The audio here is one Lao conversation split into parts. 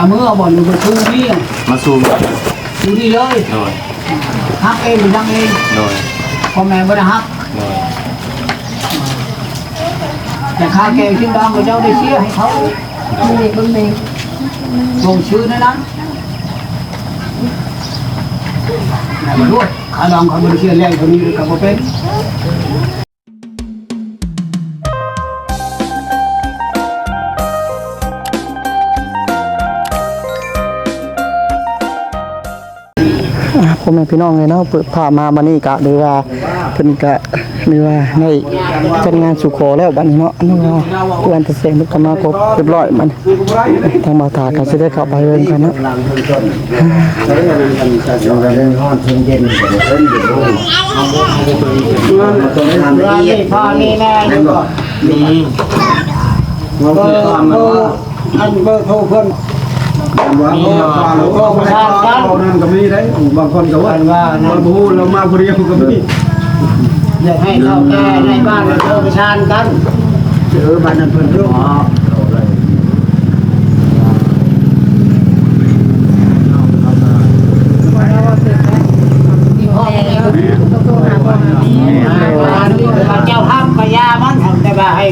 ເມື່ອບໍ່ ຫຼືວ່າສູ່ນີ້ ມາສູ່ ຢູ່ນີ້ເລີຍ. ໂດຍ. ຮັບເອງ ຫຼືຍັງເອງ? ໂດຍ. ພໍ່ແມ່ບໍ່ໄດ້ຮັບ? ໂດຍ. ແຕ່ຄ່າແກງຊື້ດອງ ເຂົາເຈົ້າໄດ້ເສຍໃຫ້ເຂົາ. ໂດຍ. ເບິ່ງນີ້ ລົງຊື່ໃນນັ້ນ ໂດຍ. ຄ່າດອງເຂົາບໍ່ໄດ້ເສຍ ແລ້ວເທົ່ານີ້ກໍບໍ່ເປັນ. ອ່າ ພໍ່ແມ່ພີ່ນ້ອງເອີຍເນາະ, ເປີດພາບມາບັດນີ້ກະ ຫຼືວ່າເພິ່ນກະ ຫຼືວ່າໄດ້ຈັດງານສູ່ຂໍແລ້ວບັດນີ້ເນາະ, ເພາະວ່າຜູ້ອັນຕະແສງເພິ່ນກໍມາຄົບຮຽບຮ້ອຍບັດນີ້. ທາງບ່າວຖາກໍຊິໄດ້ເຂົ້າໄປເບິ່ງກ່ອນເນາະ. ມີພໍ່ມີແມ່ຢູ່ບໍ່? ມີ. ເບີ ເບີ ອັນເບີໂທເພິ່ນ ມີ. ເບີປະສານກັນ ນັ້ນກໍມີໄດ໋. ບາງຄົນກໍວ່າ ເພິ່ນວ່ານັ້ນ ບໍ່ຮູ້ ລາວມາຜູ້ດຽວກໍມີ. ຢາກໃຫ້ເຖົ້າແກ່ໃນບ້ານໂທປະສານກັນ. ເອີ ບ້ານນັ້ນເພິ່ນຮູ້. ເຈົ້າຮັບກະຢ່າມັນ ແຕ່ວ່າໃຫ້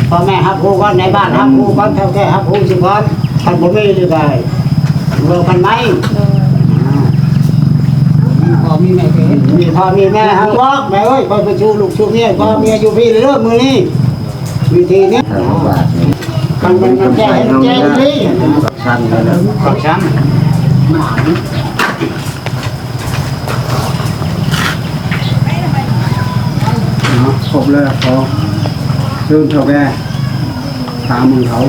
ພໍ່ແມ່ຮັບຮູ້ກ່ອນ ໃນບ້ານຮັບຮູ້ກ່ອນ ເຖົ້າແກ່ຮັບຮູ້ຊິກ່ອນ. ຄັນບໍ່ມີນີ້ກໍເວົ້າກັນໃໝ່. ໂດຍ. ອ່າ ມີພໍ່ມີແມ່ກໍເຮັດ ມີພໍ່ມີແມ່ເຮົາບອກ ແມ່ເອີຍ ຂ້ອຍໄປສູ່ລູກສູ່ເມຍ ພໍ່ເມຍຢູ່ພີ້ເດີມື້ນີ້ ວິທີນີ້. ຄັນມັນແກ້ໃຫ້ແກ້ດີ ປາກຊັນ ປາກຊັນ ເນາະ. ຄົບແລ້ວ ຂໍເຊີນເຖົ້າແກ່ ຖາມເບິ່ງເຂົາ.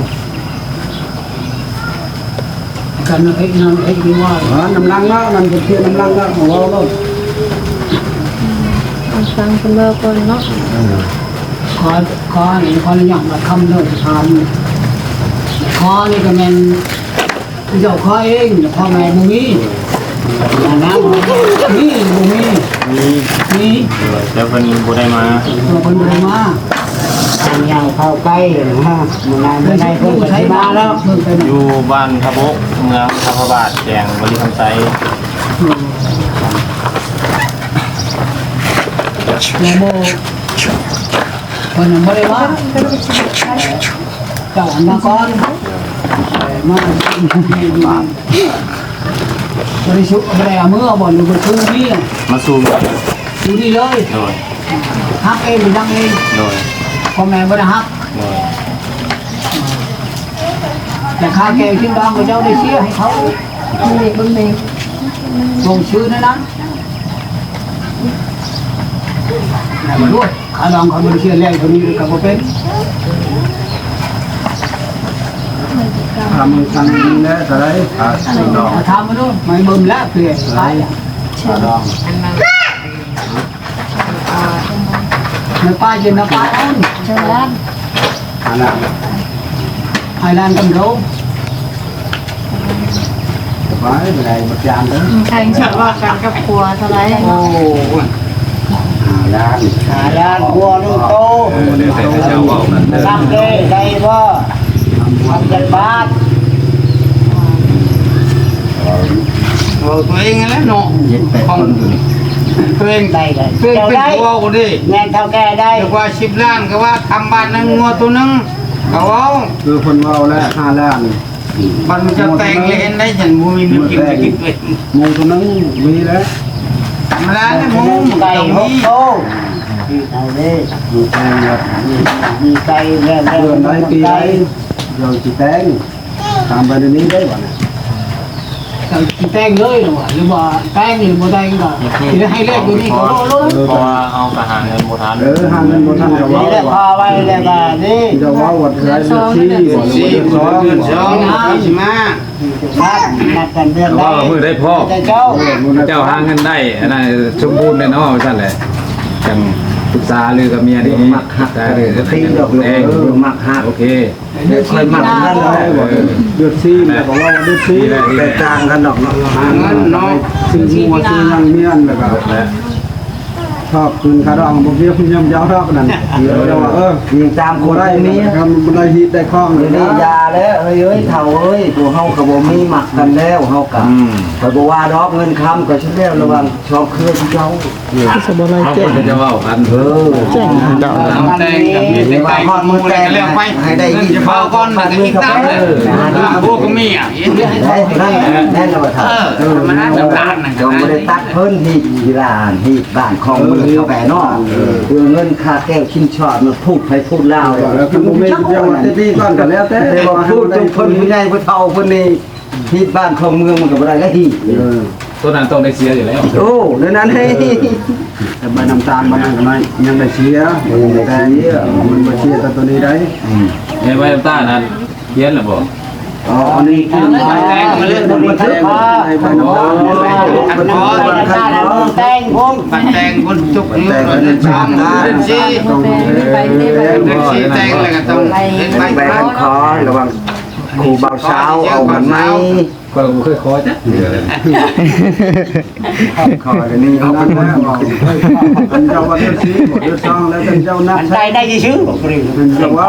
ກັນເຮັດນຳເຮັດຢູ່ວ່າ ເອີ ນຳຫຼັງເນາະ ນຳເຮັດນຳຫຼັງເນາະ ເວົ້າໂລດ. ອືມ ຟັງເພິ່ນເວົ້າກ່ອນເນາະ. ຂໍ ຂໍ ຂໍອະນຸຍາດມາຄຳເດີ ຖາມ ຂໍນີ້ກໍແມ່ນເຈົ້າຂໍເອງ ພໍ່ແມ່ບໍ່ມີ. ອັນນັ້ນ ນີ້ບໍ່ມີ ມີ ມີ ເອີ ແຕ່ເພິ່ນບໍ່ໄດ້ມາ ເອີ ເພິ່ນບໍ່ໄດ້ມາ. ທາງຍ່າງເຂົ້າໄປນະ ມື້ໜ້າມື້ໃດເພິ່ນກໍຊິມາແລ້ວ. ຢູ່ບ້ານທະບົກ ເມືອງທ່າພະບາດ ແຂວງບໍລິຄຳໄຊ. ອືມ ແມ່ໂມ ເພິ່ນຍັງບໍ່ໄດ້ມາ ເຈົ້າມາກ່ອນ ມາ ບໍລິສຸດ ບໍ່ໄດ້ເອົາເມືອບໍ່ ຫຼືວ່າສູ່ນີ້ ມາສູ່ ຢູ່ນີ້ເລີຍ. ໂດຍ. ຮັບເອງ ຫຼືຍັງເອງ? ໂດຍ. ພໍ່ແມ່ບໍ່ໄດ້ຮັບ? ໂດຍ. ແຕ່ຄ່າແກງຊື້ດອງ ເຂົາເຈົ້າໄດ້ເສຍໃຫ້ເຂົາ. ໂດຍ. ເບິ່ງນີ້ ລົງຊື່ໃນນັ້ນ ແລ້ວມາລວດ ຄ່າດອງເຂົາບໍ່ໄດ້ເສຍ ແລ້ວເທົ່ານີ້ກໍບໍ່ເປັນ. ຖາມເບິ່ງ ທາງນີ້ແຫຼະ ເທົ່າໃດ? ອ່າ ດອງ ຖາມມາດູ ມາເບິ່ງແລ້ວ ເປນໄປ ດອງ ໃນປ່າເຢັນ ໃນປ່າອ່ອນ ຫ້າລ້ານ ຫ້າລ້ານກຳໂດ. ສະບາຍ ບໍ່ໄດ້ບໍ່ຈານເດີ. ອືມ ໃຄສັດວ່າກັນກັບຜົວເທົ່າໃດ? ໂອ້ຍ ຫ້າລ້ານ ຫ້າລ້ານ ຜົວໜຶ່ງໂຕ. ເອີ ແຕ່ເຂົາເຈົ້າເວົ້າກັນເດີ ສັກເດ້ ໄດ້ບໍ່? ພັນເຈັດບາດ. ເວົ້າຕົວເອງຫັ້ນແຫຼະເນາະ ເຈັດແປດຄົນຢູ່ນີ້ ຕົວເອງ ໄດ້ ໄດ້ ຕົວເອງເປັນຜົວເດ້. ແມ່ນ ເຖົ້າແກ່ໄດ້ ແຕ່ວ່າສິບລ້ານ ກໍວ່າທຳບ້ານໜຶ່ງ ງົວໂຕໜຶ່ງ ກໍເວົ້າ ຄືເພິ່ນເວົ້າແລ້ວ ຫ້າລ້ານ. ບັດມັນຈະແຕ່ງແລ້ວເຫັນໄດ້ ຈັ່ງບໍ່ມີແນວກິນຈະກິນເປັນ. ໝູຕົວໜຶ່ງມີແລ້ວ ທຳມະດາແຫຼະ ໝູ ໄກ່ຫົກໂຕ. ມີໄກ່ເດ້ ມີໄກ່ ມີໄກ່ແລ້ວ ເດືອນໃດປີໃດ ເຈົ້າຊິແຕ່ງ ຖາມໄປດຽວນີ້ໄດ້ບໍ່ນະ? ເຈົ້າຊິແຕ່ງເລີຍຫຼືວ່າ ຫຼືວ່າແຕ່ງຫຼືບໍ່ແຕ່ງກໍຊິໄດ້ໃຫ້ເລກດຽວນີ້ກໍເວົ້າໂລດ. ເອີ ເພາະວ່າເຮົາກໍຫາເງິນບໍ່ທັນ. ເອີ ຫາເງິນບໍ່ທັນກໍເວົ້າ ນີ້ແຫຼະ ພໍໄວ້ແລ້ວກໍນີ້ ເຈົ້າເວົ້າວ່າເດືອນສິບສີ່ບໍ່ ເດືອນສອງ ເດືອນສອງ ເດືອນສອງ ເດືອນສອງ ຊິມາ ນັດກັນເດືອນໃດ ເວົ້າມື້ໃດພໍ້ ເຈົ້າ ເຈົ້າຫາເງິນໄດ້ ອັນນັ້ນສົມບູນແລ້ວເນາະ ວ່າຊັ້ນແຫຼະ ຈັ່ງປຶກສາລືກັບເມຍດີໆ ມັກຮັກ ປຶກສາລືກັບເມຍດີໆ ມັກຮັກ ໂອເຄ ຂ້ອຍມັກນັ້ນແຫຼະ ເດືອນສີ່ແລ້ວກໍວ່າເດືອນສີ່ ແຕກຕ່າງກັນດອກເນາະ ຫາເງິນເນາະ ຊື້ງົວຊື້ຫຍັງເມຍນ ແລ້ວກໍ ຊອບຄືນຄາດອງ ບໍ່ກ່ຽວ ຍາມເຈົ້າດອກນັ້ນ ເອີ ເຈົ້າວ່າ ເອີ ຍິງຕາມຄົນບໍ່ໄດ້ ຜູ້ມີ ຄັນບໍ່ໄດ້ຮີດໄດ້ຄອງ ດຽວນີ້ຢ່າແລ້ວ ເອີຍ ເອີຍ ເຖົ້າເອີຍ ພວກເຮົາກໍບໍ່ມີ ມັກກັນແລ້ວ ເຮົາກໍ ອືມ ຂ້ອຍບໍ່ວ່າດອກ ເງິນຄຳກໍຊຸດແລ້ວ ລະຫວ່າງ ຊອບເຄືອເຈົ້າ ເອີ ສະບໍ່ໄດ້ແຈ້ງ ເຂົາເຈົ້າເວົ້າກັນ ເອີ ແຈ້ງເຈົ້າ ແຕ່ງກັນ ແຕ່ງກັນ ວ່າຮອດມື້ແຕ່ງ ແລ້ວໄປ ໃຫ້ໄດ້ຍິນຂ່າວກ່ອນ ແລ້ວກໍຕິດຕາມເດີ ເອີ ຜົວກັບເມຍ ໄດ້ ນັ້ນແຫຼະ ແມ່ນແລ້ວວ່າທ່ານ ເອີ ເອີ ມັນນ້ຳຕານ ເຈົ້າບໍ່ໄດ້ຕັດເພິ່ນ ຮີດທີ່ລານ ຮີດບ້ານຂອງເມືອງ ເອີ ເຈົ້າແບເນາະ ເອີ ເພື່ອເງິນຄ່າແກ້ວຊິນສອດ ມາພູດໃຜພູດລາວ ເອີ ຄັນບໍ່ແມ່ນ ເຈົ້າວ່າແຕ່ດີກ່ອນກໍແລ້ວແຕ່ ແຕ່ວ່າພູດເພິ່ນ ຜູ້ໃຫຍ່ຜູ້ເຖົ້າເພິ່ນນີ້ ຮີດບ້ານຂອງເມືອງມັນກໍບໍ່ໄດ້ແລ້ວ ຮີດ ເອີ ໂຕນັ້ນຕ້ອງໄດ້ເສຍຢູ່ແລ້ວ ໂອ້ ແນວນັ້ນເດ້ ເອີ ແຕ່ໃບນ້ຳຕານມັນກໍຍັງໄດ້ເສຍ ຍັງໄດ້ເສຍ ມັນບໍ່ເສຍແຕ່ໂຕນີ້ໄດ້ ອືມ ໃນໃບນ້ຳຕານນັ້ນຂຽນແລ້ວບໍ່? ອໍ ອັນນີ້ຄືໃບແຕ່ງ ໃບແຕ່ງ ໃບແຕ່ງ ບັດແຕ່ງພຸ້ນ ທຸກມື້ ເດືອນສາມ ເດືອນສີ່ ເດືອນສີ່ແຕ່ງ ແລ້ວກໍຕ້ອງເຮັດໃບ ໃບຄັນຂໍ ລະຫວ່າງ ຄູບ່າວສາວເອົາກັນໃໝ່ ຂ້ອຍກໍບໍ່ເຄີຍຂໍຈັກເທື່ອເລີຍ ຂໍອັນນີ້ເອົາກັນ ເຈົ້າວ່າເດືອນສີ່ບໍ່ ເດືອນສອງ ແລ້ວເຈົ້ານັບ ມັນໄດ້ ໄດ້ຊື່ໆ ເຈົ້າວ່າ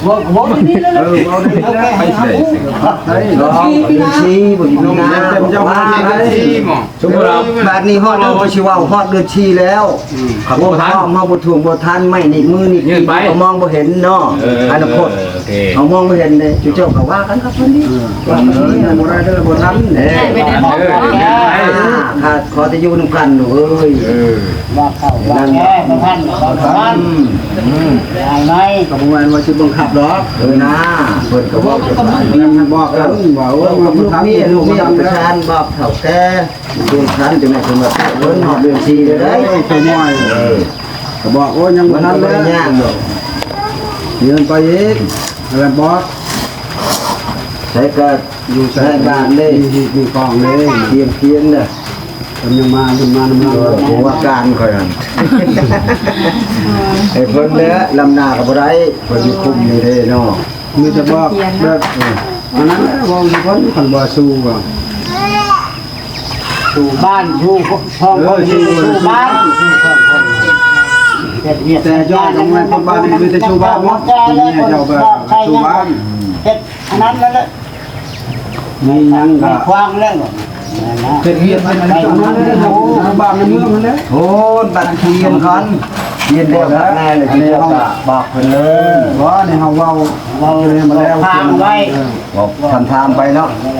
ບໍ່ ບໍ່ໄດ້ນີ້ແລ້ວ ເອີ ບໍ່ໄດ້ນີ້ແລ້ວ ໄປໃສ ໄດ້ ເດືອນສີ່ບໍ່ ເດືອນສີ່ບໍ່ ສົມມຸດວ່າ ບາດນີ້ຮອດເດືອນ ຂ້ອຍຊິເວົ້າຮອດເດືອນສີ່ແລ້ວ ອືມ ຄັນບໍ່ພ້ອມ ເຮົາບໍ່ຖ່ວງບໍ່ທັນ ໄມ້ນີ້ມືນີ້ ເງິນໄປ ກໍມອງບໍ່ເຫັນເນາະ ເອີ ອະນາຄົດ ເອີ ໂອເຄ ເຮົາມອງບໍ່ເຫັນເດ້ ເຈົ້າກໍວ່າກັນກັບເພິ່ນນີ້ ເອີ ວ່າກັນນີ້ ບໍ່ໄດ້ເດີ ບໍ່ທັນ ເອີ ບໍ່ທັນ ເອີ ເອີ ອ່າ ຂ້າຂໍແຕ່ຢູ່ນຳກັນ ລູກເອີຍ ເອີ ວ່າເຂົາວ່າແກ ບໍ່ທັນ ບໍ່ທັນ ອືມ ອືມ ເອົາໄວ້ ກໍບໍ່ແມ່ນວ່າຊິບັງຄັບດອກ ເອີ ນາ ເພິ່ນກໍບອກ ກໍບອກກັນ ວ່າ ເອີ ບໍ່ທັນ ລູກເມຍ ລູກເມຍ ປະທານ ບອກເຖົ້າແກ່ ເດືອນສາມຈັ່ງໃດເພິ່ນວ່າເພິ່ນຮອດເດືອນສີ່ແລ້ວເດ້ ເອີ ຂະນ້ອຍ ເອີ ກໍບອກ ໂອ້ຍ ຍັງບໍ່ທັນແລ້ວ ຍັງບໍ່ໄດ້ຍ່າງດອກ ເດີນໄປອີກ ແລ້ວບອກ ໃສກໍຢູ່ໃສ ໃນບ້ານເດ້ ມີກອງເດ້ ຕຽມ ຕຽມເດີ ເພິ່ນຍັງມາ ເພິ່ນມານຳເຮົາ ເອີ ຜູ້ວ່າການຂ້ອຍຫັ້ນ ໃຫ້ເພິ່ນແຫຼະ ລຳໜ້າກໍບໍ່ໄດ້ ເພິ່ນຢູ່ຄຸມນີ້ເດ້ເນາະ ມີແຕ່ບອກແບບ ເອີ ອັນນັ້ນແຫຼະ ເວົ້າຢູ່ເພິ່ນ ຄັນບໍ່ສູ້ກໍ ສູ່ບ້ານ ສູ່ສອງຄົນ ເອີ ສູ່ບ້ານ ເຮັດວຽກ ແຕ່ຍອດຂອງແມ່ນຄົນບ້ານນີ້ມີແຕ່ສູ່ບ້ານໝົດ ເຈົ້າແບບສູ່ບ້ານ ເຮັດອັນນັ້ນແລ້ວແຫຼະ ມີຫຍັງກໍຂວາງແລ້ວ ເຮັດວຽກໃຫ້ມັນຢູ່ໃນບ້ານໃນເມືອງຫັ້ນແຫຼະ ໂອ້ ບັດຮຽນກ່ອນ ຮຽນແລ້ວບັດແນ່ແລ້ວ ອັນນີ້ເຮົາບອກເພິ່ນເລີຍ ບໍ່ ອັນນີ້ເຮົາເວົ້າ ເວົ້າມາແລ້ວ ເວົ້າໄວ້ ເອີ ເວົ້າຖາມໆໄປເນາະ ເອີ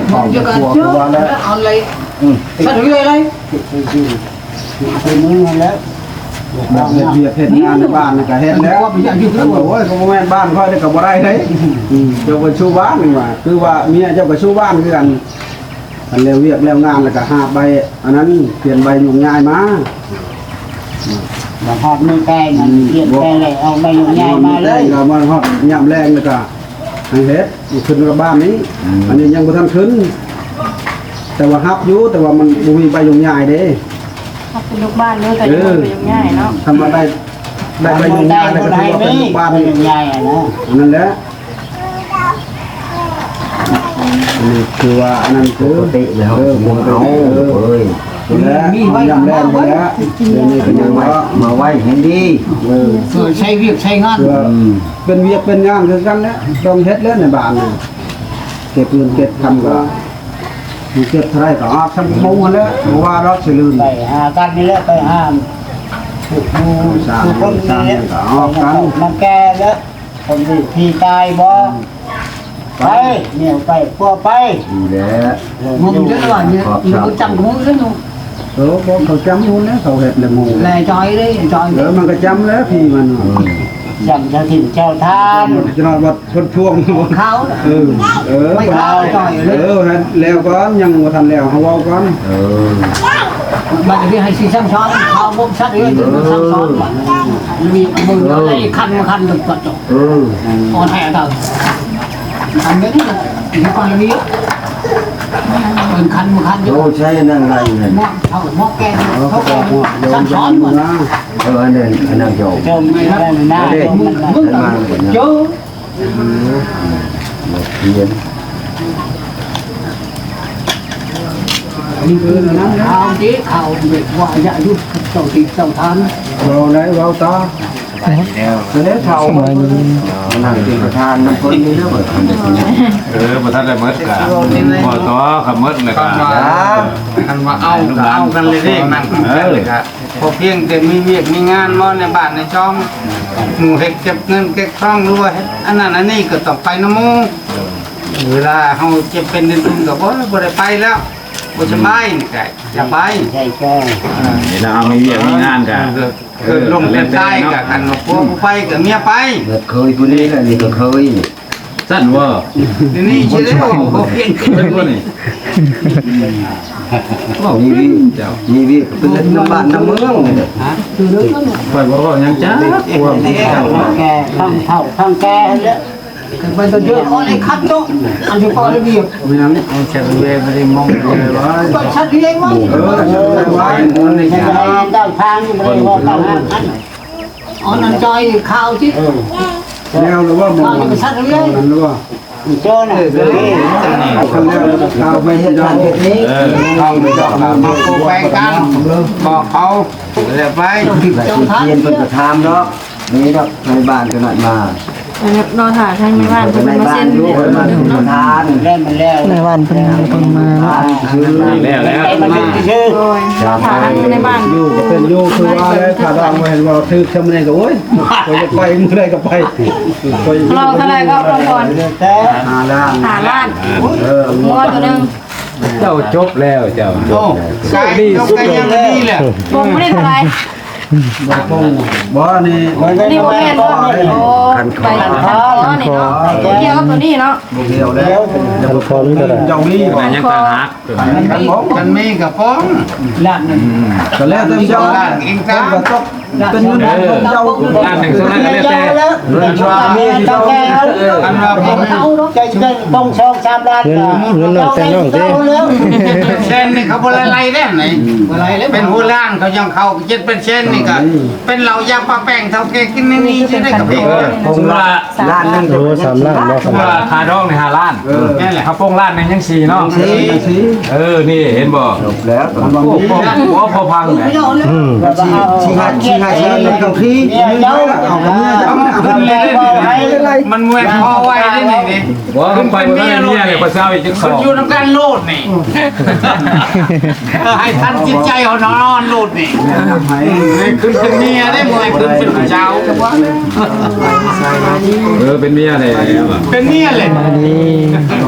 ເວົ້າຢູ່ກັບຄົວຄືວ່າແລ້ວ ເອົາເລີຍ ອືມ ສະເທືອນເລີຍ ຄືມຶງຫັ້ນແຫຼະ ແບບເຮັດວຽກເຮັດງານໃນບ້ານນີ້ກໍເຮັດແລ້ວ ໂອ້ຍ ກໍບໍ່ແມ່ນບ້ານຂ້ອຍນີ້ກໍບໍ່ໄດ້ເດ້ ອືມ ເຈົ້າກໍສູ້ບ້ານນີ້ວ່າ ຄືວ່າເມຍເຈົ້າກໍສູ້ບ້ານຄືກັນ ຄັນແລ້ວວຽກແລ້ວງານແລ້ວກໍຫາບໃບ ອັນນັ້ນ ຂຽນໃບໂຍກຍ້າຍມາ ມາຮອດມື້ແຕ່ງ ອືມ ຂຽນແຕ່ງແລ້ວເອົາໃບໂຍກຍ້າຍມາເລີຍ ແລ້ວມາຮອດຍາມແລງແລ້ວກໍ ໃຫ້ເຮັດ ຂຶ້ນກັບບ້ານນີ້ ອືມ ອັນນີ້ຍັງບໍ່ທັນຂຶ້ນ ແຕ່ວ່າຮັບຢູ່ ແຕ່ວ່າມັນບໍ່ມີໃບໂຍກຍ້າຍເດ້ ຮັບເປັນລູກບ້ານເດີ ແຕ່ຍັງບໍ່ໄດ້ໂຍກຍ້າຍເນາະ ຄັນວ່າໄດ້ ໄດ້ໃບໂຍກຍ້າຍແລ້ວກໍຖືວ່າເປັນລູກບ້ານ ໂຍກຍ້າຍຫັ້ນນະ ອັນນັ້ນແຫຼະ ອັນນີ້ຄືວ່າ ອັນນັ້ນຄື ປົກກະຕິແລ້ວ ເອີ ປົກກະຕິ ເອີ ເອີ ນີ້ແຫຼະ ມີໄວ້ ຍາມແລງນີ້ແຫຼະ ເອີ ນີ້ກໍຍັງວ່າ ມາໄວ້ແຮງດີ ເອີ ເພື່ອໃຊ້ວຽກໃຊ້ງານ ເພື່ອ ອືມ ເປັນວຽກເປັນງານຄືກັນແຫຼະ ຕ້ອງເຮັດແຫຼະໃນບ້ານນີ້ ເກັບເງິນເກັບຄຳກໍ ເກັບເທົ່າໃດກໍອອກທັງໝູ່ຫັ້ນແຫຼະ ບໍ່ວ່າດອກຊິລືມ ໄປຫາກັນນີ້ແຫຼະ ໄປຫາທຸກໝູ່ທຸກຄົນນີ້ແຫຼະ ກໍອອກກັນ ນຳແກ່ແຫຼະ ຄົນທີ່ ທີ່ຕາຍບໍ່ ໄປ ເມຍໄປ ຜົວໄປ ນີ້ແຫຼະ ເອີ ມຶງຈະວ່ານີ້ ມຶງຈຳກະໝູ່ເລີຍໜູ ເອີ ບໍ່ ເຂົາຈຳໝູ່ແລ້ວ ເຂົາເຮັດແລ້ວໝູ່ ແລຈອຍເດ້ ຈອຍ ເອີ ມັນກໍຈຳແລ້ວ ທີ່ມັນ ອືມ ຈຳເຈົ້າຖິ່ນເຈົ້າທານ ຈະນອນວັດ ເພິ່ນທວງ ເຂົາ ເອີ ເອີ ໄປເຂົາຈອຍເລີຍ ເອີ ແລ້ວກ່ອນ ຍັງບໍ່ທັນແລ້ວ ເຮົາເວົ້າກ່ອນ ເອີ ບັດນີ້ໃຫ້ຊິສັ່ງສອນ ເຂົາບໍ່ຊັດເອີຍ ເອີ ສັ່ງສອນ ມີມືໄອ້ຄັນມາຄັນຕົວ ເອີ ອ່ອນແທ້ເດີ ອັນນີ້ ມີກອນລະເບຍບ ເປັນຄັນມາຄັນຢູ່ ໂອ້ ໃຊ້ອັນນັ້ນໄລ່ເລີຍ ເອົາໝໍ້ແກ່ ເຂົາກໍສັ່ງສອນ ເອີ ອັນນັ້ນ ອັນນັ້ນເຈົ້າ ເຈົ້າ ເອີ ເອີ ເອີ ເອີ ເອີ ເອີ ເອີ ເອີ ນີ້ຄືນັ້ນ ເອົາຕິ ເອົາເວກວາຍະຍຸດເຈົ້າທີ່ເຈົ້າທານ ເວົ້າໄດ້ເວົ້າຕໍ່ ສະບາຍດີແລ້ວ ສະເດດເຖົ້າ ສະບາຍດີ ມານັ່ງເປັນປະທານນຳຄົນນີ້ເດີ ເອີ ບໍ່ທັນໄດ້ໝົດກະ ບໍ່ຕໍ່ ຄັນໝົດແລ້ວກະ ຄັນວ່າເອົາກະເອົາກັນເລີຍເດ້ ນັ່ງກັນເລີຍກະ ພໍພຽງແຕ່ມີວຽກມີງານບໍ່ໃນບ້ານໃນຊ່ອງ ໝູ່ເຮັດເກັບເງິນເກັບທອງ ຫຼືວ່າເຮັດອັນນັ້ນອັນນີ້ ກໍຕ້ອງໄປນຳໝູ່ ເວລາເຮົາເຈັບເປັນເປັນທຸນກໍບໍ່ ບໍ່ໄດ້ໄປແລ້ວ ບໍ່ສະບາຍນີ້ກະຢ່າໄປ ໃຊ່ແກ່ ເວລາເຮົາມີວຽກມີງານກະ ເກີດລົມເກີດຕາຍກະ ຄັນວ່າຜົວບໍ່ໄປກະເມຍໄປ ເຄີຍຜູ້ນີ້ແຫຼະ ນີ້ກໍເຄີຍ ຊັ້ນບໍ່ ດຽວນີ້ຊິໄດ້ເວົ້າບໍ່ເກັ່ງ ເປັນບໍ່ນີ້ ເວົ້າດີໆ ເຈົ້າ ມີວຽກເປັນນຳບ້ານນຳເມືອງນີ້ແຫຼະ ຂ້ອຍບໍ່ເວົ້າຫຍັງຈັກຄວາມ ແກ່ ຟັງເຖົ້າຟັງແກ່ຫັ້ນແຫຼະ ໄປຕົວເດີ ຂໍໄດ້ຄັດເນາະ ອັນທີ່ພໍລະບຽບ ແມ່ນຫຍັງ ເອົາແຊບເວບໍ່ໄດ້ມອງເລີຍວ່າ ໄປຊັດເວມອງ ເອີ ເຈົ້າທາງຢູ່ບໍ່ໄດ້ບອກກັນ ອັນນັ້ນຈອຍຂາວຊິ ເອີ ແລ້ວລະວ່າມອງ ຂາວຢູ່ໄປຊັດເວ ນັ້ນລະວ່າ ໂຈນະ ເອີ ເອີ ເຂົາແລ້ວລະກໍຂາວໄປເຮັດນັ້ນເຮັດນີ້ ເອີ ເຂົາໄປດອກມາປູແປງກັນ ບອກເຂົາ ແລ້ວໄປ ເຈົ້າທານ ເພິ່ນກໍຖາມດອກ ນີ້ດອກ ໃນບ້ານຂະໜາດມາ ເນາະ ຖ້າທາງໃນບ້ານເພິ່ນມາເຊັນ ເພິ່ນມາເຊັນ ເນາະ ແລ້ວມັນແລ້ວ ໃນບ້ານເພິ່ນ ເພິ່ນມາເນາະ ແລ້ວ ແລ້ວ ເພິ່ນມາ ໂດຍ ຖ້າທາງໃນບ້ານ ຢູ່ກໍເປັນຢູ່ ຄືວ່າແລ້ວ ຖ້າວ່າບໍ່ເຫັນວ່າຖືກຊຳນີ້ກໍ ໂອ້ຍ ຂ້ອຍຈະໄປມື້ໃດກໍໄປ ລອງເທົ່າໃດກໍ ຫ້າລ້ານ ຫ້າລ້ານ ເອີ ງົວໂຕໜຶ່ງ ເຈົ້າຈົບແລ້ວ ເຈົ້າ ໂອ້ ໂຊກດີສຸດ ໂດຍ ປົງບໍ່ໄດ້ເທົ່າໃດ ບໍ່ປົງ ບໍ່ ອັນນີ້ ອັນນີ້ບໍ່ແມ່ນບໍ່ ໂອ້ ໃບຄັນຄໍນີ້ເນາະ ບໍ່ກ່ຽວກັບໂຕນີ້ເນາະ ບໍ່ກ່ຽວແລ້ວ ຄັນຄໍມີເທົ່າໃດ ເຈົ້າມີບໍ່ ຍັງຕ່າງຫາກ ຄັນ ຄັນມີກໍປົງ ລ້ານໜຶ່ງ ກໍແລ້ວແຕ່ເຈົ້າ ລ້ານເອງຕາມ ເປັນເງິນເຈົ້າ ລ້ານໜຶ່ງ ສ່ວນນັ້ນກໍແລ້ວແຕ່ ເອີ ຄັນວ່າ ເອີ ຄັນວ່າບໍ່ມີ ເຈົ້າຊິໄດ້ປົງສອງສາມລ້ານ ເງິນ ເງິນນ້ອງແຕ່ນ້ອງເດ້ ເປັນແສນນີ້ເຂົາບໍ່ໄດ້ໄລ່ເດ້ ໄລ່ເດ້ ເປັນຫົວລ້ານເຂົາຍັງເຂົ້າ ເຈັດແປດແສນນີ້ກໍ ເປັນເຫຼົ້າຢາປາແປ້ງເຖົ້າແກ່ກິນໃນນີ້ຊິໄດ້ກະເພງ ເອີ ສົມມຸດວ່າ ລ້ານໜຶ່ງ ໂອ້ ສາມລ້ານເນາະ ສົມມຸດວ່າຄ່າດອງນີ້ຫ້າລ້ານ ເອີ ແມ່ນແຫຼະ ເຮົາປົງລ້ານໜຶ່ງຍັງສີ່ເນາະ ສີ່ ເອີ ນີ້ເຫັນບໍ່ ຈົບແລ້ວ ໂອ້ ພໍຟັງແຫຼະ ອືມ ສີ່ຫ້າ ສີ່ຫ້າແສນມັນກໍຄື ເມຍເຈົ້າ ມັນແມ່ນພໍໄວເດ້ນີ້ ບໍ່ ຂ້ອຍບໍ່ໄດ້ເມຍເລີຍ ຂ້ອຍເຊົາອີກຈັກສອງ ຢູ່ນຳກັນໂລດນີ້ ໃຫ້ທັນຈິດໃຈເຮົານອນໂລດນີ້ ຄືນເປັນເມຍໄດ້ ບໍ່ໃຫ້ຄືນເປັນຜູ້ສາວ ເອີ ເປັນເມຍແຫຼະ ເປັນເມຍແຫຼະ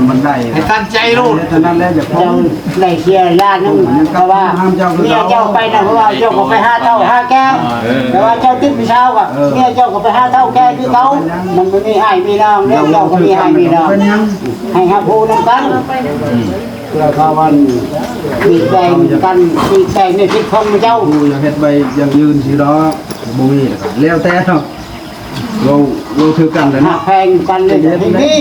ມັນໄດ້ ໃຫ້ຕັດໃຈໂລດ ເທົ່ານັ້ນແຫຼະ ຢາກ ເຈົ້າໄດ້ເສຍລ້ານໜຶ່ງ ເພາະວ່າເມຍເຈົ້າໄປນະ ເພາະວ່າເຈົ້າກໍໄປຫາເຖົ້າຫາແກ່ ເອີ ແຕ່ວ່າເຈົ້າຕິດຜູ້ສາວກໍ ເອີ ເມຍເຈົ້າກໍໄປຫາເຖົ້າແກ່ຄືເກົ່າ ມັນບໍ່ມີອ້າຍມີນ້ອງເດ້ ເຈົ້າກໍມີອ້າຍມີນ້ອງ ເປັນຫຍັງ ໃຫ້ຮັບຮູ້ນຳກັນ ເພື່ອເຂົາອັນ ມີແຕ່ງກັນ ມີແຕ່ງໃນສິດຂອງເຈົ້າ ຮູ້ ຢາກເຮັດໃບຢັ້ງຢືນຊິດອກ ບໍ່ມີ ແລ້ວແຕ່ເນາະ ເວົ້າ ເວົ້າຖືກກັນແຫຼະເນາະ ຮັກແພງກັນເລີຍ ເຮັດດີ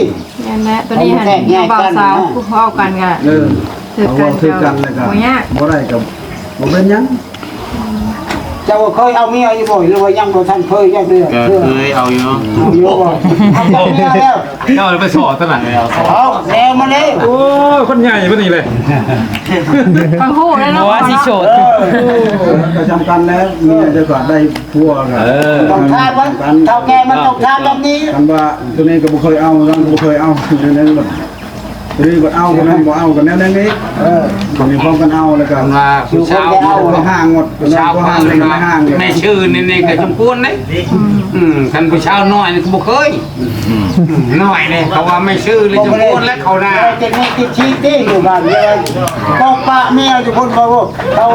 ແມ່ນແຫຼະ ໂຕນີ້ຫັ້ນ ເຮົາບ່າວສາວເວົ້າກັນກະ ເອີ ຖືກກັນ ເວົ້າຖືກກັນແລ້ວກະ ບໍ່ຍາກ ບໍ່ໄດ້ກະບໍ່ເປັນຫຍັງ ເຈົ້າເຄີຍເອົາເມຍຢູ່ບໍ່ ຫຼືວ່າຍັງບໍ່ທັນເຄີຍຈັກເທື່ອ ກໍເຄີຍເອົາຢູ່ ເອົາຢູ່ບໍ່ ເອົາຈັກເທື່ອແລ້ວ ເຈົ້າໄປສໍ້ຕົວນັ້ນ ເອົາແນວມາເລີຍ ໂອ້ຍ ຄົນໃຫຍ່ປານນີ້ເລີຍ ເຂົາຮູ້ແລ້ວເນາະ ວ່າຊິໂສດ ເອີ ກໍສຳຄັນແລ້ວ ເມຍຈະກະໄດ້ ຜົວກໍ ເອີ ຕ້ອງຖາມວ່າເຖົ້າແກ່ມັນຕ້ອງຖາມແບບນີ້ ຄັນວ່າຕົວນີ້ກໍບໍ່ເຄີຍເອົາ ນັ້ນກໍບໍ່ເຄີຍເອົາ ແນວນັ້ນບັດ ຕົວນີ້ບັດເອົາ ຕົວນັ້ນບໍ່ເອົາ ກໍແນວນັ້ນອີກ ເອີ ຕົວນີ້ພ້ອມກັນເອົາ ແລ້ວກໍ ຄັນວ່າຜູ້ສາວ ຜູ້ຊາຍເອົາ ໄປຫ້າງໝົດ ຜູ້ຊາຍ ຜູ້ຊາຍ ແມ່ຊື່ນີ້ ນີ້ກໍສົມຄວນເດ້ ອືມ ຄັນຜູ້ຊາຍນ້ອຍນີ້ກໍບໍ່ເຄີຍ ອືມ ນ້ອຍເດ້ ເຂົາວ່າແມ່ຊື່ນີ້ສົມຄວນແລ້ວເຂົານະ ເຈົ້ານີ້ຕິດຊີວິດຢູ່ບ້ານເດີ ບອກປະເມຍຢູ່ພຸ້ນ ເຂົາ ເຂົາ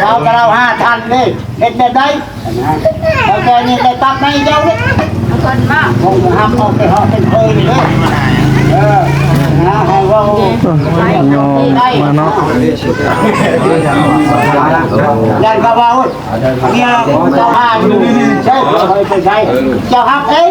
ເຂົາກໍເລົ່າຫາທັນເດ້ ເຮັດແບບໃດ ເອົາແຕ່ນີ້ໄປປັບໃຫ້ເຈົ້າເດ້ ເອົາເພິ່ນມາ ຄົງຮັບເອົາໄປເຮົາເປັນເພິ່ນເດ້ ເອີ ນະ ໃຫ້ເວົ້າ ຍອມມາເນາະ ຢ້ານເຂົາເວົ້າ ເມຍເຈົ້າຫາຢູ່ໃສ ເຈົ້າຫາເອງ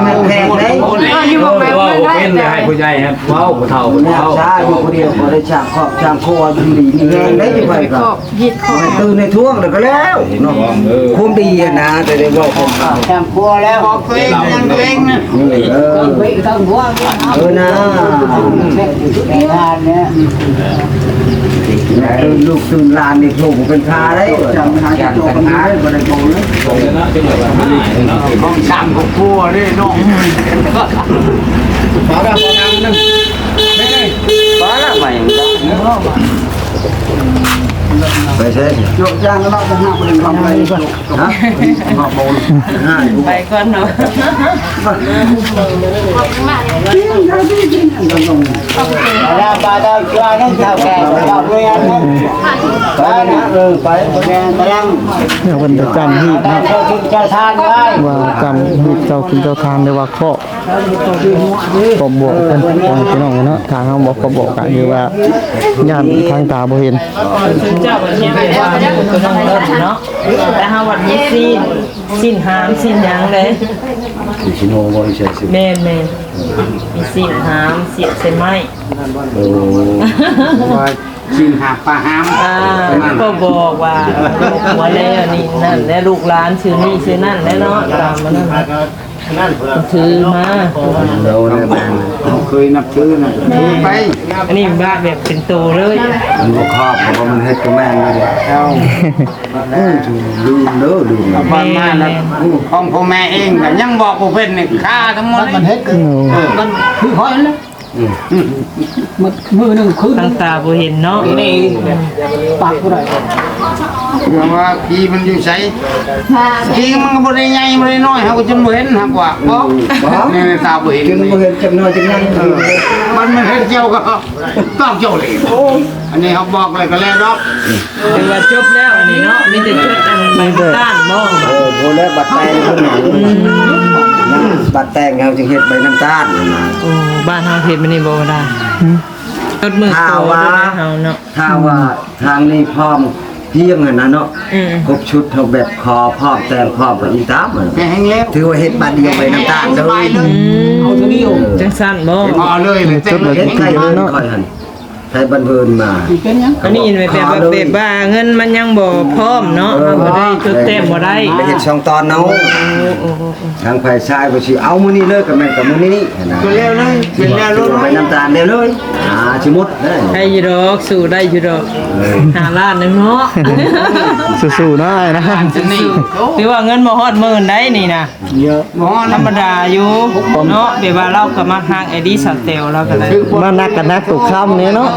ແມ່ນແຂກເດ້ ເອີ ຢູ່ໝ່ອງໃດ ເວົ້າບໍ່ເປັນ ໃຫ້ຜູ້ໃຫຍ່ຫັ້ນເວົ້າ ຜູ້ເຖົ້າເພິ່ນເວົ້າ ຊາຢູ່ຜູ້ດຽວ ບໍ່ໄດ້ສ້າງຄອບສ້າງຄົວ ຢູ່ດີມີແຮງໄດ້ ຢູ່ໄປກໍ ເຮັດຂອງ ໃຫ້ຕື່ນໃຫ້ທ່ວງແລ້ວກໍແລ້ວເນາະ ຄວາມດີຫັ້ນນະ ແຕ່ໄດ້ເວົ້າຄວາມ ສາມຄົວແລ້ວ ບອກຕົວເອງ ຍັງຕົວເອງນະ ເອີ ເອີນະ ຕື່ນລູກຕື່ນຫຼານນີ້ ໂທບໍ່ເປັນທ່າໄດ້ ຈຳຫາເຈົ້າກໍບໍ່ໄດ້ ບໍ່ໄດ້ເວົ້າເລີຍ ຂອງສາມຄອບຄົວເດ້ນ້ອງ ຂໍລະຂໍທາງໜຶ່ງ ໄປລະ ໄປ ໄປໃສ ໂຈະຈ້າງລະ ໄປຫາບໍ່ໄດ້ທຳໄປ ຮະ ໄປກ່ອນເນາະ ໄປແລ້ວ ໄປແລ້ວ ເຈົ້າແກ່ ເຈົ້າເຮືອນ ໄປນະ ເອີ ໄປ ໄປແດ່ ກຳລັງ ເພິ່ນໄປຈ້ຳຮີດເນາະ ເຈົ້າກິນເຈົ້າທານໄວ້ ວ່າຈ້ຳຮີດເຈົ້າກິນເຈົ້າທານ ຫຼືວ່າເຄາະ ກໍບອກເພິ່ນ ພີ່ນ້ອງເນາະ ຖ້າເຮົາບໍ່ ກໍບອກກໍຄືວ່າ ຢ້ານທາງຕາບໍ່ເຫັນ ເຈົ້າກໍເຮັດແບບວ່າ ເນາະ ແຕ່ເຮົາວັດມີຊີ້ນ ຊີ້ນຫາມຊີ້ນຫຍັງເດ້ ຊີ້ນໂນບໍ່ໃສ່ຊີ້ນ ແມ່ນໆ ມີຊີ້ນຫາມ ສຽບໃສ່ໄມ້ ໂອ້ ວ່າຊີ້ນຫາມປາຫາມ ອ່າ ກໍບອກວ່າລູກຫົວແລ້ວນີ້ນັ້ນແຫຼະ ລູກຫຼານຊື່ນີ້ຊື່ນັ້ນແຫຼະເນາະ ຕາມອັນນັ້ນ ຖືມາ ໂດຍ ເຮົາເຄີຍນັບຖືນະ ຖືໄປ ອັນນີ້ວ່າແບບເປັນໂຕເລີຍ ມັນບໍ່ຄອບ ເພາະວ່າມັນເຮັດກໍແມ່ນຢູ່ເດ້ ເອົາ ເອີ ລືມເດີ ລືມ ປະມານນັ້ນ ຂອງພໍ່ແມ່ເອງກໍຍັງບອກບໍ່ເປັນນີ້ ຄາທັງໝົດ ມັນເຮັດ ເອີ ມັນຄືຂ້ອຍຫັ້ນແຫຼະ ອືມ ມື້ ມື້ໜຶ່ງຄືນ ຕັ້ງຕາບໍ່ເຫັນເນາະ ນີ້ປາກບໍ່ໄດ້ ເພາະວ່າຜີມັນຢູ່ໃສ ຜີມັນກໍບໍ່ໄດ້ໃຫຍ່ບໍ່ໄດ້ນ້ອຍ ເຮົາກໍຈົນບໍ່ເຫັນ ຫາກວ່າ ບໍ່ ບໍ່ ນີ້ຕາບໍ່ເຫັນ ຈົນບໍ່ເຫັນຈັກໜ້ອຍຈັກໃຫຍ່ ເອີ ມັນ ມັນເຫັນເຈົ້າກໍຕອບເຈົ້າເລີຍ ໂອ້ຍ ອັນນີ້ເຮົາບອກແລ້ວກໍແລ້ວດອກ ຖືວ່າຈົບແລ້ວອັນນີ້ເນາະ ມີແຕ່ຈົດອັນໃບຕານບໍ່ ເອີ ບໍ່ແລ້ວບັດແຕ່ງເພິ່ນນະ ອືມ ບັດແຕ່ງເຮົາຈຶ່ງເຮັດໃບນ້ຳຕານນະ ໂອ້ ບ້ານເຮົາເຮັດແບບນີ້ບໍ່ໄດ້ ຈົດມື້ ຖ້າວ່າ ໂຕເຮົາເນາະ ຖ້າວ່າທາງນີ້ພ້ອມພຽງຫັ້ນນະເນາະ ອືມ ຄົບຊຸດ ເຮົາແບບຂໍພ້ອມແຕ່ງພ້ອມໄປອີກຕາມ ແຕ່ງແລ້ວ ຖືວ່າເຮັດບາດດຽວໃບນ້ຳຕານເລີຍ ອືມ ເອົາເທື່ອດຽວ ຈັ່ງຊັ້ນບໍ່ ເອົາເລີຍ ຈົດແລ້ວ ເຮັດໃກ້ເຮືອນຂ້ອຍຫັ້ນ ໃຫ້ບັນເພິນມາ ເປັນຫຍັງ ອັນນີ້ແບບວ່າ ແບບວ່າເງິນມັນຍັງບໍ່ພ້ອມເນາະ ເອີ ເຮົາບໍ່ໄດ້ຈົດແຕ້ມບໍ່ໄດ້ ໄປເຮັດຊ່ອງຕອນເອົາ ໂອ້ ໂອ້ ໂອ້ ໂອ້ ທາງຝ່າຍຊາຍວ່າຊິເອົາມື້ນີ້ເລີຍ ກໍແມ່ນກັບມື້ນີ້ຫັ້ນນະ ກໍແລ້ວເລີຍ ເປັນແລ້ວໂລດ ໃບນ້ຳຕານແລ້ວເລີຍ ອ່າ ຊິໝົດເດີ ໄດ້ຢູ່ດອກ ສູ້ໄດ້ຢູ່ດອກ ເອີ ຫ້າລ້ານໜຶ່ງເນາະ ສູ້ໆເນາະອ້າຍນະ ຖືວ່າເງິນບໍ່ຮອດໝື່ນໄດ໋ນີ້ນະ ເຍອະ ບໍ່ຮອດ ທຳມະດາຢູ່ເນາະ ແບບວ່າລາວກໍມັກຮັກໄອ້ດີສາວແຕວ ລາວກໍໄດ້ ມາໜັກກໍໜັກໂຕຄ້ຳນີ້ເນາະ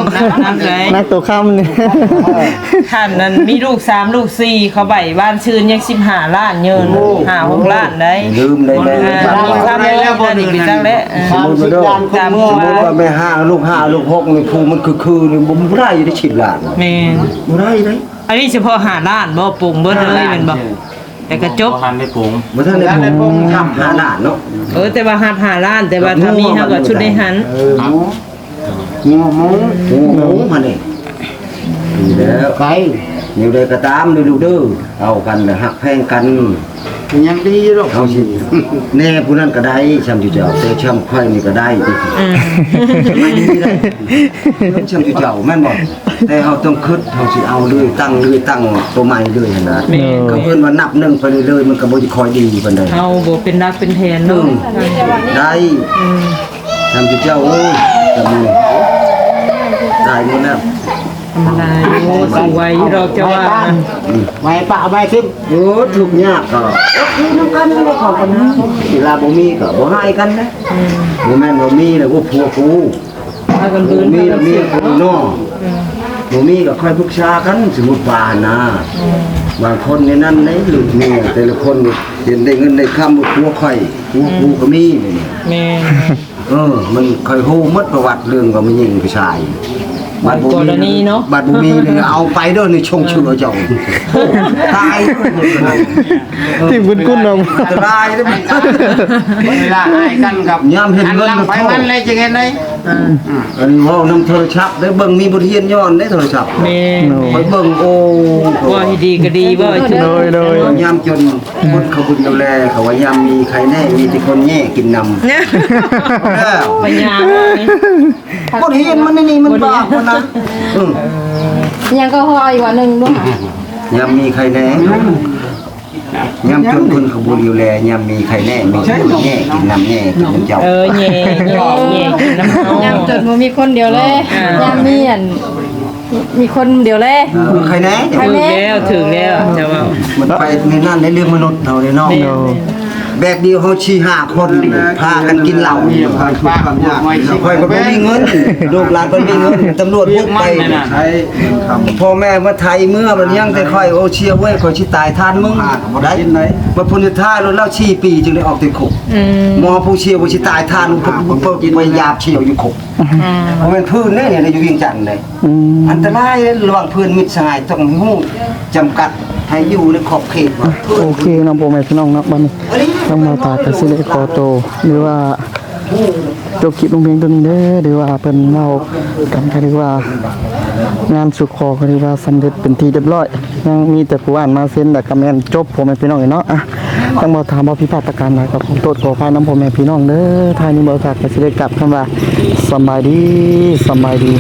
ໜັກໄດ໋ ໜັກໂຕຄ້ຳນີ້ ຄັນນັ້ນມີລູກສາມລູກ ສີ່ ເຂົາໃບບ້ານຊື່ນຍັງສິບຫ້າລ້ານເງິນ ໂອ້ ຫ້າຫົກລ້ານໄດ໋ ລືມໄດ້ແມ່ ອ່າ ມີຄວາມ ແລ້ວບໍ່ ນີ້ໄປຈັກແຫຼະ ເອີ ສົມມຸດວ່າເດີ ສາມຄົນ ສົມມຸດວ່າແມ່ຫ້າ ລູກຫ້າ ລູກຫົກ ນີ້ຜູ້ມັນຄືໆ ນີ້ບໍ່ ບໍ່ໄດ້ໄດ້ສິບລ້ານ ແມ່ນ ບໍ່ໄດ້ເດ້ ອັນນີ້ສະເພາະຫ້າລ້ານບໍ່ ປົງເບິດເລີຍແມ່ນບໍ່ ແຕ່ກະຈົບ ບໍ່ທັນໄດ້ປົງ ບໍ່ທັນໄດ້ປົງ ທຳຫ້າລ້ານເນາະ ເອີ ແຕ່ວ່າຮັບຫ້າລ້ານ ແຕ່ວ່າຖ້າມີເຮົາກໍຊຸດໄດ້ຫັ້ນ ເອີ ງົວໝູ ງົວໝູຫັ້ນນີ້ ດີແລ້ວ ໄປ ແນວໃດກໍຕາມເດີລູກເດີ ເອົາກັນແລ້ວຮັກແພງກັນ ຍັງດີຢູ່ດອກ ເຮົາຊິ ແນ່ຜູ້ນັ້ນກໍໄດ້ຊ່ຳເຈົ້າ ແຕ່ຊ່ຳຂ້ອຍນີ້ກໍໄດ້ ອືມ ມັນດີໄດ້ ເລື່ອງຊ່ຳເຈົ້າແມ່ນບໍ່ ແຕ່ເຮົາຕ້ອງຄິດ ເຮົາຊິເອົາເລື້ອຍ ຕັ້ງເລື້ອຍ ຕັ້ງໂຕໃໝ່ເລື້ອຍຫັ້ນນະ ແມ່ນ ເຂົາເອີ້ນວ່ານັບໜຶ່ງໄປເລື້ອຍໆ ມັນກໍບໍ່ຄ່ອຍດີປານໃດ ເຮົາບໍ່ເປັນຫຼັກເປັນແຖນເນາະ ອືມ ໄດ້ ອືມ ທ່ານເຈົ້າ ໂອ້ຍ ຈຳນີ້ຕາຍໝົດແລ້ວ ທຳມະດາຢູ່ ສູ້ໄຫວຢູ່ດອກເຈົ້າວ່າ ໄຫວປະເອົາໄວ້ຊິ ໂອ້ ທຸກຍາກກໍຄືນຳກັນ ເວລາບໍ່ມີກໍບໍ່ຮ້າຍກັນນະ ອືມ ບໍ່ແມ່ນວ່າມີແລ້ວ ໂອ້ ຜົວກູ ພາກັນບືນ ມີແລ້ວເມຍຄູເນາະ ອືມ ບໍ່ມີກໍຄ່ອຍປຶກສາກັນ ສົມມຸດວ່ານະ ອືມ ບາງຄົນໃນນັ້ນໃນລູກເມຍ ແຕ່ລະຄົນເຫັນໄດ້ເງິນໄດ້ຄຳ ຜົວຂ້ອຍ ຜົວ ອືມ ກູກໍມີ ແມ່ນ ເອີ ມັນ ຂ້ອຍຮູ້ໝົດປະຫວັດເລື່ອງວ່າແມ່ຍິງຜູ້ຊາຍ ບັດບໍ່ມີ ກໍລະນີເນາະ ບັດບໍ່ມີນີ້ເອົາໄປເດີ ນີ້ຊົງເຊື່ອເຈົ້າ ຕາຍ ທີ່ບຸນກຸນເນາະ ອັນຕະລາຍເດ້ ເວລາອ້າຍກັນກັບ ຍາມເຫັນເງິນ ອັນຫຼັງໄປມັນແລ້ວຈຶ່ງເຫັນໄດ໋ ອັນນີ້ເວົ້ານຳໂທລະສັບເດ້ ເບິ່ງມີບົດຮຽນຍ້ອນເດ້ໂທລະສັບ ແມ່ນ ໂດຍ ຂ້ອຍເບິ່ງ ໂອ້ ເວົ້າໃຫ້ດີກໍດີ ເວົ້າໃຫ້ຖືກ ໂດຍ ໂດຍ ຍາມຈົນຄົນເຂົາບໍ່ດູແລ ເຂົາວ່າຍາມມີໃຄແນ່ ມີແຕ່ຄົນແຍ່ກິນນຳ ແລ້ວ ປັນຍາ ບົດຮຽນມັນໃນນີ້ມັນບາບພຸ້ນນະ ອືມ ຫຍັງກໍຮອອີກວ່າໜຶ່ງດູຫາ ຍາມມີໃຄແນ່ ຍາມຈົນຄົນເຂົາບໍ່ດູແລ ຍາມມີໃຄແນ່ ມີແນ່ກິນນຳແນ່ກິນນຳເຈົ້າ ເອີ ແຍ່ ແຍ່ ແຍ່ກິນນຳເຮົາ ຍາມຈົນບໍ່ມີຄົນດຽວແລ ອ່າ ຍາມມີອັນ ມີຄົນດຽວແລ ເອີ ໃຄແນ່ ໃຄແນ່ ຖືກແລ້ວ ຖືກແລ້ວ ເຈົ້າເວົ້າ ມັນໄປໃນນັ້ນໃນເລື່ອງມະນຸດເຮົາເດ້ເນາະ ແມ່ນ ແບບດຽວເຮົາສີ່ຫ້າຄົນ ພາກັນກິນເຫຼົ້າ ຂ້ອຍກໍບໍ່ມີເງິນ ລູກຫຼານກໍບໍ່ມີເງິນ ຕຳຫຼວດບຸກໄປ ພໍ່ແມ່ມາໄຖເມືອ ບັດຍັງແຕ່ຂ້ອຍ ໂອ ເຊຍເວີຍ ຂ້ອຍຊິຕາຍທ່ານມຶງ ບໍ່ໄດ້ ມາພຸ້ນສຸດທ້າຍໂລດລາວສີ່ປີຈຶ່ງໄດ້ອອກຕິດຄຸກ ອືມ ໝໍຜູ້ເຊຍວ່າຊິຕາຍທ່ານ ໄປຢາບສ່ຽວຢູ່ຄຸກ ອືມ ບໍ່ແມ່ນພື້ນເດ້ ນີ້ຢູ່ວຽງຈັນເດ້ ອືມ ອັນຕະລາຍເດ້ ລະຫວ່າງເພື່ອນມິດສະຫາຍ ຕ້ອງຮູ້ຈຳກັດໃຫ້ຢູ່ໃນຂອບເຂດວ່າ ໂອເຄເນາະ ພໍ່ແມ່ພີ່ນ້ອງເນາະ ບັດນີ້ທາງບ່າວຕາກໍຊິໄດ້ຂໍໂຕ ຫຼືວ່າ ຈົບຄລິບລົງພຽງເທົ່ານີ້ເດີ ຫຼືວ່າເພິ່ນເວົ້າກັນກໍຖືວ່າ ງານສູ່ຂໍກໍຖືວ່າສຳເລັດເປັນທີ່ຮຽບຮ້ອຍ ຍັງມີແຕ່ຜູ້ອ່ານມາເຊັນ ແລ້ວກໍແມ່ນຈົບ ພໍ່ແມ່ພີ່ນ້ອງເອີຍເນາະ ອ່ະ ທາງບ່າວຕາບໍ່ຜິດພາດປະການໃດ ກໍຂໍໂທດຂໍອະໄພນຳພໍ່ແມ່ພີ່ນ້ອງເດີ ທ້າຍນີ້ບ່າວຕາກໍຊິໄດ້ກັບຄຳວ່າ ສຳບາຍດີ ສຳບາຍດີ.